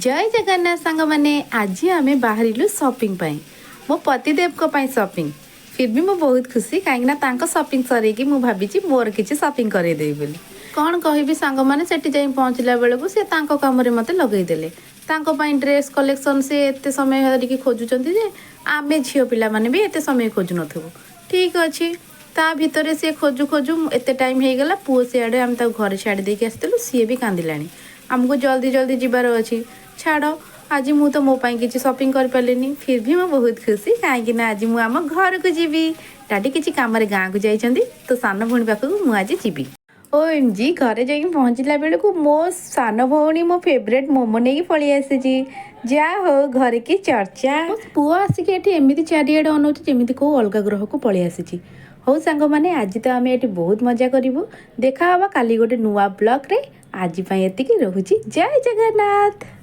ଜୟ ଜଗନ୍ନାଥ ସାଙ୍ଗମାନେ। ଆଜି ଆମେ ବାହାରିଲୁ ସପିଂ ପାଇଁ, ମୋ ପତିଦେବଙ୍କ ପାଇଁ ସପିଂ। ଫିର୍ ବି ମୁଁ ବହୁତ ଖୁସି, କାହିଁକିନା ତାଙ୍କ ସପିଂ ସରେଇକି ମୁଁ ଭାବିଛି ମୋର କିଛି ସପିଂ କରେଇଦେବି ବୋଲି। କ'ଣ କହିବି ସାଙ୍ଗମାନେ, ସେଠି ଯାଇ ପହଞ୍ଚିଲା ବେଳକୁ ସେ ତାଙ୍କ କାମରେ ମୋତେ ଲଗେଇଦେଲେ। ତାଙ୍କ ପାଇଁ ଡ୍ରେସ୍ କଲେକ୍ସନ୍ ସେ ଏତେ ସମୟ ଧରିକି ଖୋଜୁଛନ୍ତି ଯେ ଆମେ ଝିଅ ପିଲାମାନେ ବି ଏତେ ସମୟ ଖୋଜୁନଥିବୁ। ଠିକ୍ ଅଛି, ତା ଭିତରେ ସିଏ ଖୋଜୁ ଖୋଜୁ ଏତେ ଟାଇମ୍ ହେଇଗଲା। ପୁଅ ସିଆଡ଼େ, ଆମେ ତାକୁ ଘରେ ଛାଡ଼ି ଦେଇକି ଆସିଥିଲୁ, ସିଏ ବି କାନ୍ଦିଲାଣି। ଆମକୁ ଜଲ୍ଦି ଜଲ୍ଦି ଯିବାର ଅଛି। ଛାଡ଼, ଆଜି ମୁଁ ତ ମୋ ପାଇଁ କିଛି ସପିଂ କରିପାରିଲିନି। ଫିର୍ ବି ମୁଁ ବହୁତ ଖୁସି, କାହିଁକି ନା ଆଜି ମୁଁ ଆମ ଘରକୁ ଯିବି। ଡାଡ଼ି କିଛି କାମରେ ଗାଁକୁ ଯାଇଛନ୍ତି, ତ ସାନ ଭଉଣୀ ପାଖକୁ ମୁଁ ଆଜି ଯିବି। ଓଏମଜି, ଘରେ ଯାଇକି ପହଞ୍ଚିଲା ବେଳକୁ ମୋ ସାନ ଭଉଣୀ ମୋ ଫେଭରେଟ୍ ମୋମୋ ନେଇକି ପଳେଇ ଆସିଛି। ଯାହା ହଉ, ଘରେ କି ଚର୍ଚ୍ଚା! ମୋ ପୁଅ ଆସିକି ଏଠି ଏମିତି ଚାରିଆଡ଼େ ଅନଉଛି, ଯେମିତି କେଉଁ ଅଲଗା ଗ୍ରହକୁ ପଳେଇ ଆସିଛି। ହଉ ସାଙ୍ଗମାନେ, ଆଜି ତ ଆମେ ଏଠି ବହୁତ ମଜା କରିବୁ। ଦେଖା ହବା କାଲି ଗୋଟେ ନୂଆ ବ୍ଲଗ୍ରେ। ଆଜି ପାଇଁ ଏତିକି ରହୁଛି। ଜୟ ଜଗନ୍ନାଥ।